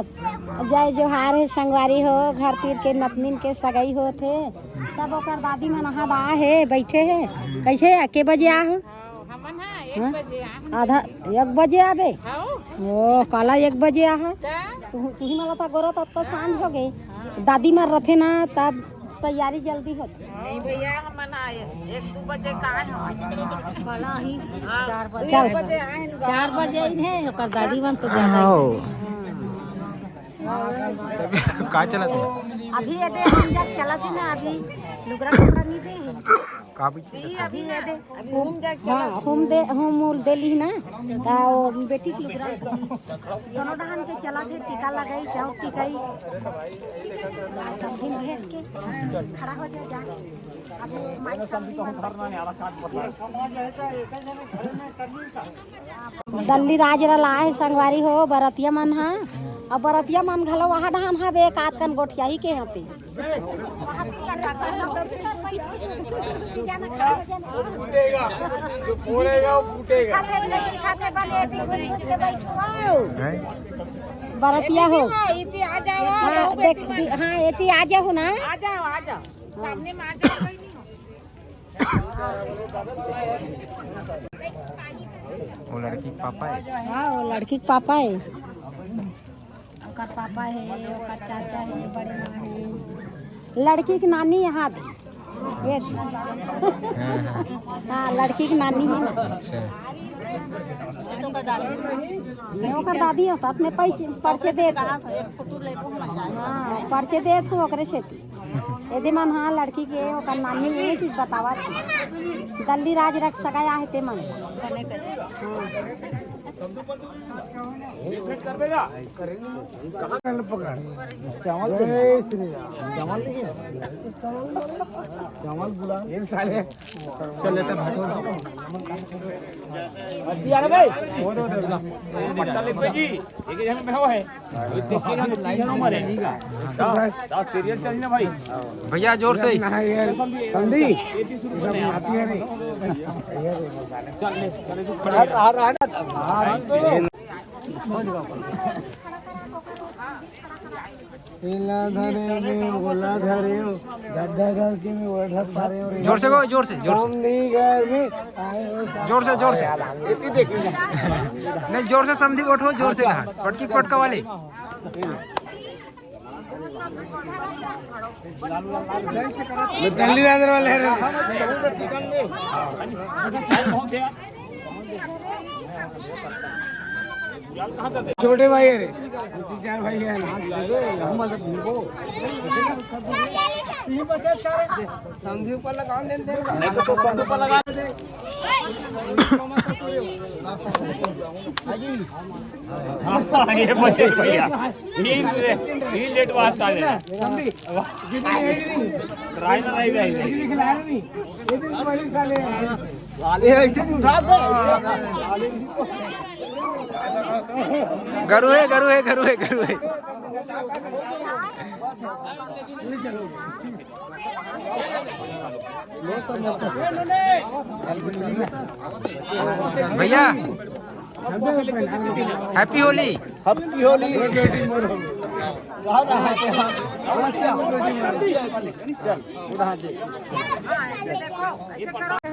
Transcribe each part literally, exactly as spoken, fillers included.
जय जोहार हे संगवारी हो, घर तीर के नतनिन के सगाई होत हे, सब ओकर दादी मन हा बा हे, बैठे हे। कैसे हे? के बजे आ हो? हमन हा एक हाँ? बजे आ, हम आधा, एक बजे आबे? हाँ। ओ, काला एक बजे आ हा? त? तू, तुही मला त गोरा ततका सांझ हो गए। हाँ। दादी मन रथे ना, तब तैयारी जल्दी होथे। नहीं भैया, हमन हा एक, एक दू बजे का आए हम। काला ही हाँ, चार बजे। चार बजे आए हैं। चार बजे ही है, ओकर दादी मन तो ज्यादा ही। हाँ। का चलत हे? अभी ये दे हम जब चलत हे ना, अभी लुगरा कपड़ा नहीं दे हे। का भी चलत हे? अभी ये दे। अभी हम जब हाँ, हम दे, हम उल देली ना, ता वो बेटी के लुगरा दोनों डहान के चलत हे, टीका लगाई, चाहो टीकाई। आ, सब दिन भेंट के खड़ा हो जाए जा। अब माई सब दिन दल्ली राज रला हे संगवारी हो, बरतिया मन हा। अब बरतिया मन घलो वहा डहान हवे, कात कन गोठियाही के हते। फूटेगा, जो फोड़ेगा वो फूटेगा। हैं? बरतिया हो। इति आ जाओ, हाँ, देख, दि-, हाँ, एती आ जाओ ना। आ जाओ, आ जाओ। सामने में आ जाओ, कोई नहीं हो। वो लड़की के पापा है। हाँ, वो लड़की के पापा है। ओकर पापा हे, ओकर चाचा हे, बड़े माँ हे। लड़की के नानी यहाँ दे। ये हाँ, हाँ। हाँ, लड़की के नानी हे ना। अच्छा। नहीं, ओकर दादी हो, साथ में पैच-, पर्चे देत। हाँ, पर्चे देत हूँ ओकरे सेती। यदि मन हाँ लड़की के ओकर नानी हे कि बतावा थी। दल्ली राज रख सका आहे ते मन। हाँ। चावल दे। जय श्री राम। चावल नहीं है? चावल बुला। ये साले। चल लेते हैं भाई। अरे भाई। पट्टा ले भाई जी। एक ही जगह में हो है। तीन जन, तीन जन उम्र है। दस, दस सीरियल चल ना भाई। भैया जोर से। समधी। ये तीस रुपये में आती है रे। चल ले, चल ले, चल ले। एला धरे में, ओला धरे हो, गड्ढा गल के में, ओढ़ा पारे हो रे। जोर से कहो, जोर से, जोर से। समधी घर में आए हो, सब जोर से, जोर से। एती देखिए। नहीं, जोर से समधी उठो, जोर से कहा। पटकी पटका वाले। मैं दिल्ली राज वाले हैं रे। छोटे भाई है रे, तीन चार भाई है। समधी ऊपर लगा दे, दे। नहीं तो, तो समधी ऊपर लगा दे। हाँ, ये बचे भैया। ये, ये लेट बात आ गया। समधी। राय ना, राय, राय, राय। ये भी बड़ी साले हैं। साले ऐसे नहीं उठा दे। गरु है, गरु है, गरु है, गरु है। भैया, हैप्पी होली। हैप्पी होली। चल, उड़ा दे।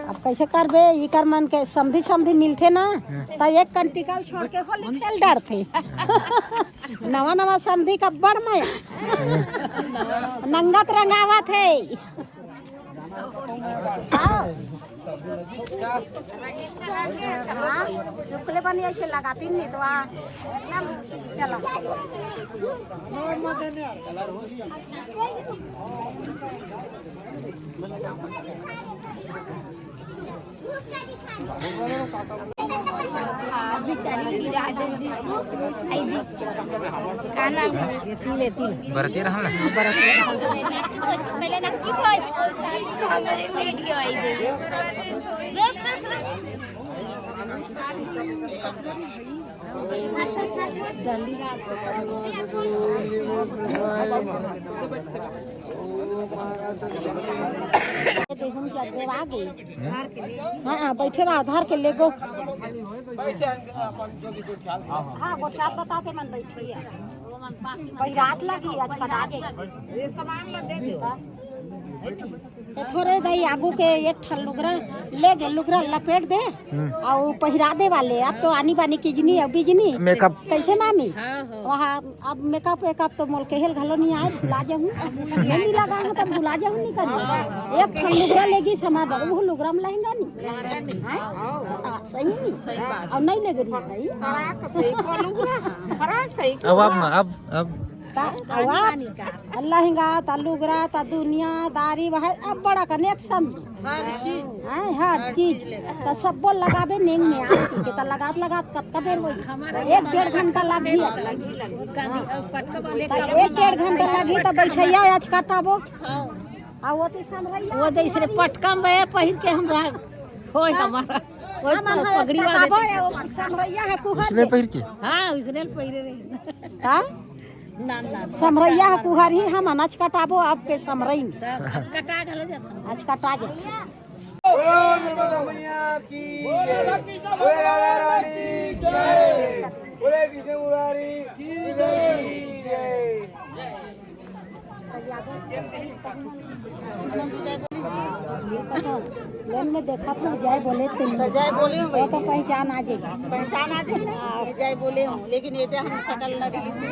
अब कैसे करबे, इकर मन के समधी समधी मिलथे ना, त एक कंटिकल छोड़ के होली खेल डरथे। नवा नवा समधी का बड़ मया। नंगत रंगावत हे। हाँ। हाँ, शुक्ल बनी ऐसे लगाती नहीं तो आ, चला। बरती रहल ना। पहले नक्की बोल। हमरे वीडियो आई गई। देहुम जगदेव आ गई। हाँ, हाँ, बैठे रहा, धर के ले गो। हाँ, गोठियात बताते मन बैठे है। पहिरात लगी, आज कटा जाई। ये थोरे दई आगू के एक ठन लुगरा ले गे, लुगरा लपेट दे, अउ पहिरा दे वाले। अब तो आनी बानी किजनी अउ बिजनी। मेकअप। कैसे मामी? हाँ, हाँ। वहाँ अब मेकअप वेकअप तो मोल केहेल घलो नहीं आए, भुला जाहूँ। ये नहीं लगा हूँ तब भुला जाहूँ नहीं करूँ। एक ठन लुगरा लेगी समा दो, वो लुगरा में लहंगा नहीं। हाँ? हाँ, सही नहीं। सही बात। और नहीं ले गई भाई। फराक सही, को लुगरा, फराक सही। अब आप, अब, अब ता, अब आप, लहंगा, ता लुगरा, ता दुनियादारी, वह अब बड़ा कनेक्शन। हर चीज। हैं, हर हर चीज। चीज लेगा। ता सब्बो लगाबे नेंग में आके, ता लगात, लगात कतका बेर होई? एक डेढ़ घंटा लगी। लगी, लगी। हाँ। ता एक डेढ़ घंटा लगी, ता बैठैया आज कटाबो। हाँ। आ वो तो समरैया वो तो इसने पटका में पहिर के हम रह-, होय हमारा। वो हम तो पगड़ी वाले कटाबो, वो समरैया है कुहर उसने के। पहिर के? हाँ, उसने पहिरे रहे। का? नाम, नाम। समरैया ह कुहर ही, हम अनाज कटाबो आपके समरई में। तब आज कटा गलो जात हम। आज कटा जात। बोलो नर्मदा मैया की जय। बोलो राधा रानी की जय। बोलो कृष्ण मुरारी की जय। लोन में देखा था, जय बोले थे। तो जय बोले हूँ वो तो भाई। पहचान आ जाएगी। पहचान आ जाएगी ना, मैं जय बोले हूँ, लेकिन ये तो हम सकल न रही से।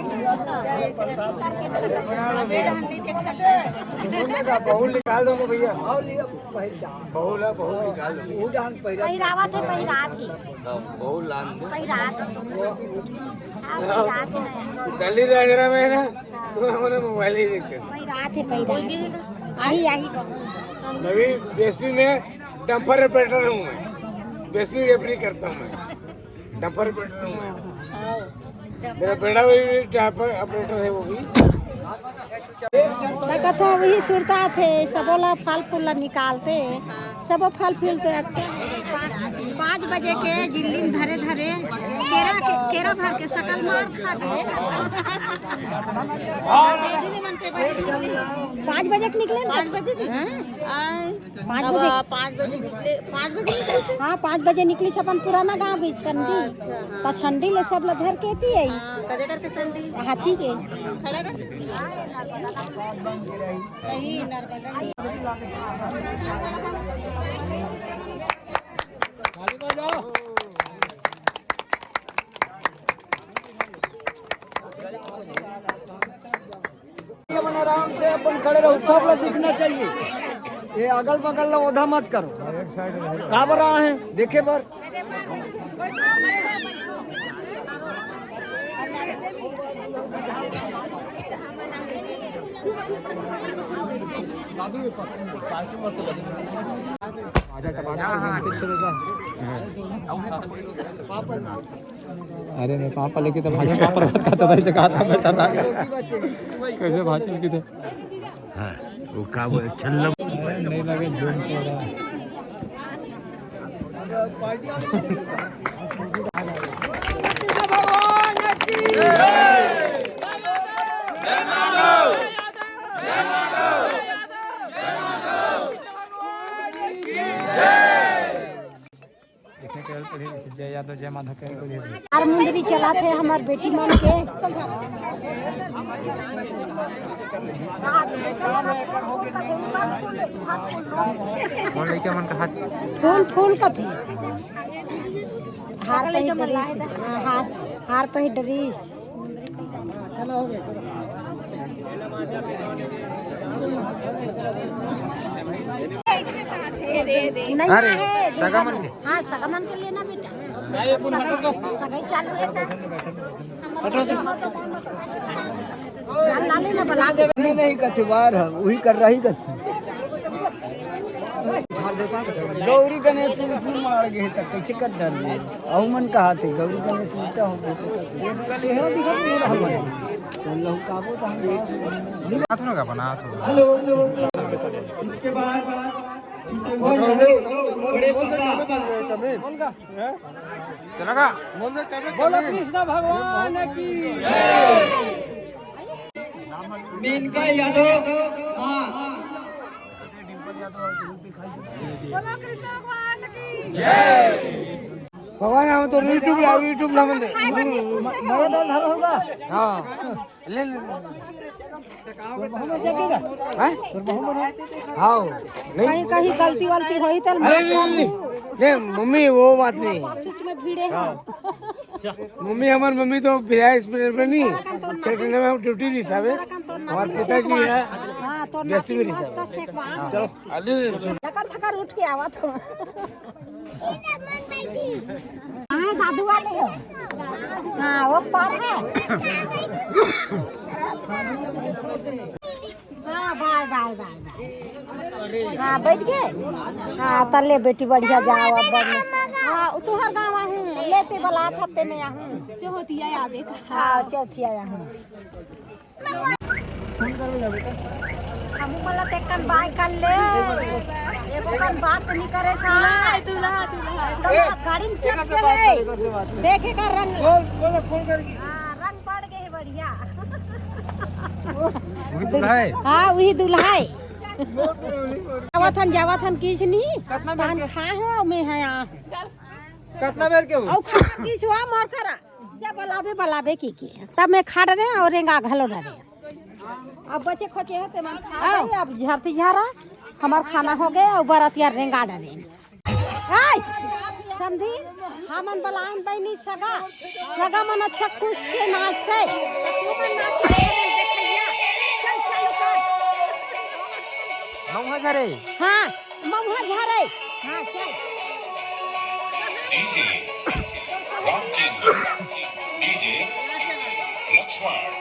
जय श्री राम। अबे हम नहीं देखा था। बहुत निकाल दो भैया। और ये पहचान। बहुत है, बहुत निकाल दो। वो जहाँ पहला पहिरावत है, पहिरात है। हाँ, बहुत लान दो। पहिरात है। हाँ, पहिरात है। दिल्ली वगैरह में ना, तो हमने मोबाइल ही देखते थे। पहिरात है, पहिरात है। आही, आही। अभी बीएसपी में डंपर ऑपरेटर हूँ मैं, बीएसपी रेफरी करता हूँ मैं, डंपर ऑपरेटर हूँ मैं। मेरा बेटा भी डंपर ऑपरेटर है, वो भी। मैं कहता हूँ, वही सुरता थे, सबोला फल फूल ला निकालते, सबो फल फूल तो अच्छा। पाँच बजे के जिल्ली में धरे धरे केरा के, केरा भर के सकल मार खा के। पाँच बजे के निकले ना? पाँच बजे के? हाँ। आए। पाँच तब बजे। पाँच बजे निकले, पाँच बजे निकले से? हाँ, पाँच बजे निकली से अपन पुराना गाँव गई संडी। अच्छा, हाँ। त संडी ले सब ला धर के थी आई। हाँ, कदे करके संडी? हाथी के। खड़ा कर दे। नहीं, नर्मदा नहीं। अपन आराम से अपन खड़े रहो, सब लोग दिखना चाहिए। ये अगल बगल ला ओधा मत करो। काबर आए हैं देखे बर। अरे मैं पापा लेके तो भाजन पापा रहता था, इधर कहा था, बैठा था। कैसे भाजन की थे? हाँ, वो का बोले, छल्लम। नहीं लगे, झूम के रहा। देखने के लिए पढ़ी, जय यादव, जय माधव, कहीं को नहीं। यार मुंदरी चला थे हमार बेटी मन के। कौन लइका मन का हाथ? कौन फूल का थे? हार पही डरीस। हाँ, हार, हार पही डरीस। नहीं अरे, है, सगा मन के। हाँ, सगा मन के लिए ना बेटा। सगाई, सगाई चालू है ना। जान ला लेना, बना दे। मैं नहीं कथे, वार है, वही कर रही कथे। गौरी गणेश तो इसमें मार गए तक कैसे कर डाल दिए? अहू मन कहा थे, गौरी गणेश उल्टा हो गए तो कैसे? चेहरा दिखा नहीं रहा हमारे। तो लहुकाबो तो हम बात नहीं। हाथ में का बना, हाथ में। हेलो, इसके बाद इसे वो यादव, बड़े पापा। चलेगा? बोलो कृष्ण भगवान की। मेनका यादव, हाँ। बोलो कृष्ण भगवान की। भगवान, हम तो YouTube ला, YouTube ला मंदिर। मरो तो धरो होगा। हाँ। ले, ले, ले। हैं? हाँ, नहीं। कहीं, कहीं गलती वलती होई त अरे, नहीं, नहीं, नहीं, नहीं, मम्मी, वो बात नहीं। पासुच में भिड़े हैं। हाँ। मम्मी, हमार मम्मी तो बिहार एक्सप्रेस में नहीं, सेकंड में हम ड्यूटी नहीं साहब है। हमारे पिताजी है। हाँ, तो नाती मस्त शेखवा। हाँ। अरे, रे, रे। धकर धकर उठ के आवा तो। हाँ, दादू वाले हो। हाँ, वो पर है। हाँ, बाय, बाय, बाय, बाय। हाँ, बैठ गए? हाँ, तले बेटी बढ़िया जाओ, अब बढ़िया। हाँ, तुहर गाँव आहूँ, लेते बला थत्ते में आहूँ। चौथिया आवे का। हाँ, चौथिया आहूँ। फोन करबे ना बेटा। हमू मन ला तेकन बाय कर ले। एको कन बात नहीं करे सा। दुल्हा, दुल्हा, दुल्हा। गाड़ी में चढ़ के है। देखे का रंग। बोल, बोल, फोन करके। हाँ, रंग बढ़ गए है बढ़िया। वही दुल्हा है। हाँ, वही दुल्हा है। जावत हन, जावत हन, किछ नहीं। कितना बेर पान के? खा हो, मैं है यहाँ। कितना बेर के हो? औ खा किछ हुआ, मोर करा। जब बलाबे, बलाबे की की। तब मैं खा डरे और रेंगा घलो डरे। अब बचे खोचे है, ते मन खा गई, अब झरती झरा, हमार खाना हो गया, और बरतिया रेंगा डरे। आय, समधी, हमन बलाइन बहिनी सगा, सगा मन अच्छा खुश थे, नाचते। तू मन नाचे, देखैया। चल, चालू कर। मौहा झरे। हाँ, मौहा झरे। हाँ, चल। DJ rocking, DJ Laxman.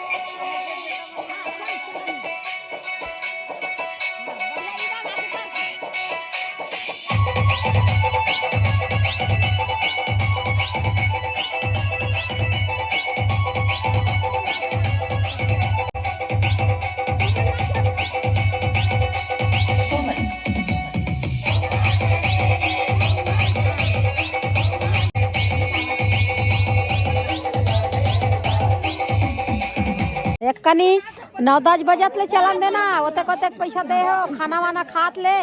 एक कनी नौ दस बजत ले चलन देना, ओतेक ओतेक पैसा दे हो, खाना वाना खात ले,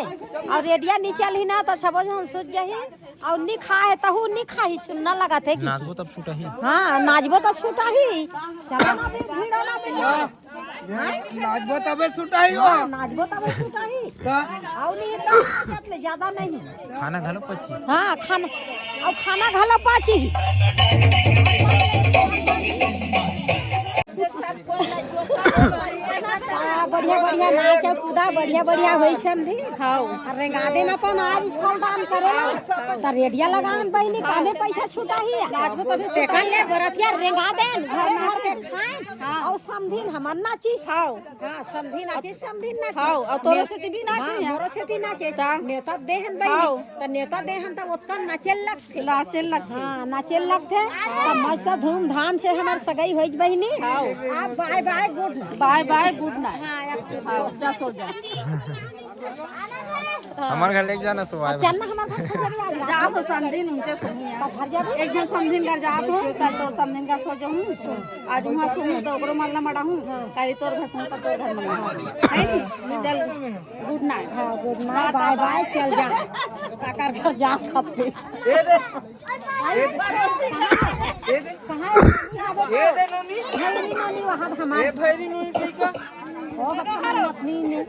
और रेडिया नी चलही ना, त छबो झन सुत जाही, और नी खाए तहू नी खाही, सुन्ना लगत है कि नाचबो तब छूटा ही। हाँ, नाचबो त छूटा ही। चलो ना, अभी भीड़ वाला में ना। नाचबो तबे छूटा ही हो। हाँ, नाचबो तबे छूटा ही। का? और नहीं तो नाचत ले ज्यादा नहीं। खाना घलो पची। हाँ, खाना, और खाना घलो पची। हाँ, बढ़िया, बढ़िया नाच और कूदा, बढ़िया, बढ़िया होई समधी। हाँ। और रेंगा देन अपन आज फल दान करे ना। त रेडिया लगान बहिनी, कामे पैसा छूटा ही। नाचबो तबे छूटा ही। ले बरतिया रेंगा देन, घर घर के खाए। हाँ। और समधिन हमन नाचिस। हाँ। हाँ, समधिन नाचिस, समधिन नाचिस। हाँ, और तोरो सेती भी नाचिस हाँ, यहाँ। मोरो सेती नाचिस। ता। नेवता देहन बहिनी। हाँ। त नेवता देहन त ओतका नाचे लगथे। नाचे लगथे। हाँ, नाचे लगथे। त मस्त धूमधाम से हमर सगाई होइस बहिनी। हाँ। अब bye bye, good night। Bye bye, good night। हाँ, अब सो हाँ, जा सो जा। हमार घर लेके जाना सो आए। चल ना हमार घर सो जाबे आज। जा हो समधिन उनके सोहू यार। तो घर जाबे? एक झन समधिन घर जात हो, कल तो समधिन घर सो जाहूँ। आज वहाँ सोहू तो ओकरो मन ला मड़ाहूँ। हाँ। काली तोर घर सोहू तो तोर घर मड़ाहूँ। है नी? चल, good night। हाँ, good night, Tata, bye bye, bye। चल जा। काकर घर जात हफ्ते। ये दे। ये दे। कहाँ है? ये दे नोनी। भैरी नोनी वहाँ हमारे। ये भैरी नोनी ठीक है। ओ, हमारे अपनी ने।